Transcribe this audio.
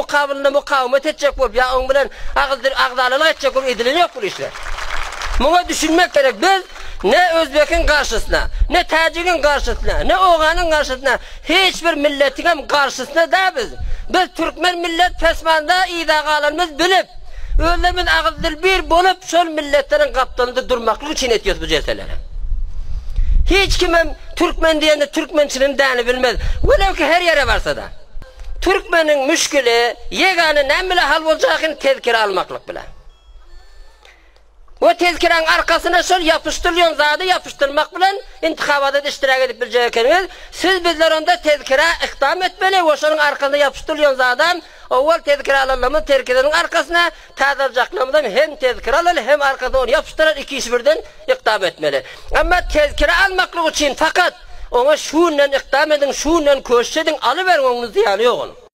mukabylynda mukawemet etjek bolup ýa oň bilen agyz agzalalyk etjek bolup edilen ýok bul işler. Muňa düşünmek gerek. Biz ne özbekiň garşysyna, ne täjigiň garşysyna, ne owganyň garşysyna, hiç bir milletiňem garşysyna däl biz. Biz türkmen millet pesmanda yza galanymyz bilip, özlerimiz agyz-dil bir bolup şol milletleriň gapdalynda durmaklyk üçin etýäs bu jelseleri. Hiç kimem Türkmen diýende türkmençiligiň däni bilmez. Welew ki her ýere barsa-da. Türkmeniň müşgili ýegane näme bile hal boljagyny tezkire almaklyk bile. We tezkiräň arkasyna şol ýapyşdyrylýan zady ýapyşdyrmak bilen intihabada iştirak edip biljek ekeniňiz. Siz bizler onda tezkirä ykdam etmeli we şonuň arkasyna ýapyşdyrylýan zadam owal tezkire alanlarymyz terkizeniň arkasyna täze aljaklarymyzam hem tezkire alaly hem arkasyna ony ýapyşdyrar iki işi birden ykdam etmeli. Emma tezkire almaklyk üçin fakat oňa şu günden ykdam ediň şu günden köşüş ediň alyberiň oňuň zyýany ýok onuň.